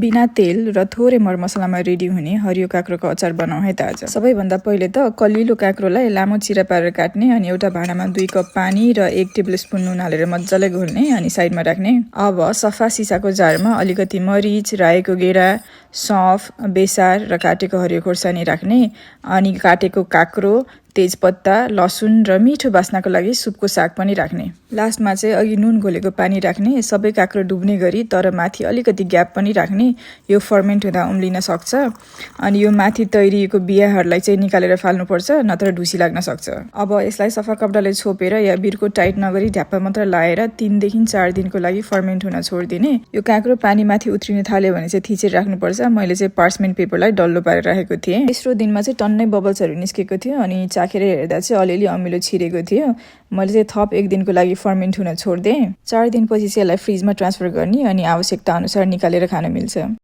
बिना तेल र थोरै मरमसलामा रेडी हुने हरियो काँक्रोको अचार बनाऊ है त आज। सबैभन्दा पहिले त कलिलो काँक्रोलाई लामो चिरा पारेर काट्ने अनि एउटा भाँडामा 2 कप पानी र 1 टेबलस्पुन नुन हालेर मज्जाले घोल्ने अनि साइडमा राख्ने। अब सफा सिसाको जारमा अलिकति मरिच, रायोको गेडा, सौंफ, बेसार र काटेको हरियो खोर्सानी राख्ने अनि काटेको काँक्रो, तेजपत्ता, लसुन र मिठो बास्नाको लागि सुपको साग पनि राख्ने। लास्टमा चाहिँ अघि नुन घोलेको पानी राख्ने, सबै काँक्रो डुब्ने गरी तर माथि अलिकति ग्याप पनि राख्ने। यो फर्मेन्ट हुँदा उम्लिन सक्छ अनि यो माथि तैरिएको बियाहरूलाई चाहिँ निकालेर फाल्नुपर्छ, नत्र ढुसी लाग्न सक्छ। अब यसलाई सफा कपडाले छोपेर या बिर्को टाइट नगरी ढ्याप्पा मात्र लाएर 3 देखि 4 दिनको लागि फर्मेन्ट हुन छोडिदिने। यो काँक्रो पानी माथि उत्रिन थाल्यो भने चाहिँ थिचेर राख्नुपर्छ। मैले चाहिँ पार्चमेन्ट पेपरलाई डल्लो पारेर राखेको थिएँ। तेस्रो दिनमा चाहिँ टन्नै बबल्सहरू निस्केको थियो अनि चाखेर हेर्दा चाहिँ अलिअलि अमिलो छिरेको थियो। मैले चाहिँ थप 1 दिनको लागि फर्मेन्ट हुन छोड्दिएँ। 4 दिनपछि चाहिँ यसलाई फ्रिजमा ट्रान्सफर गर्ने अनि आवश्यकता अनुसार निकालेर खान मिल्छ।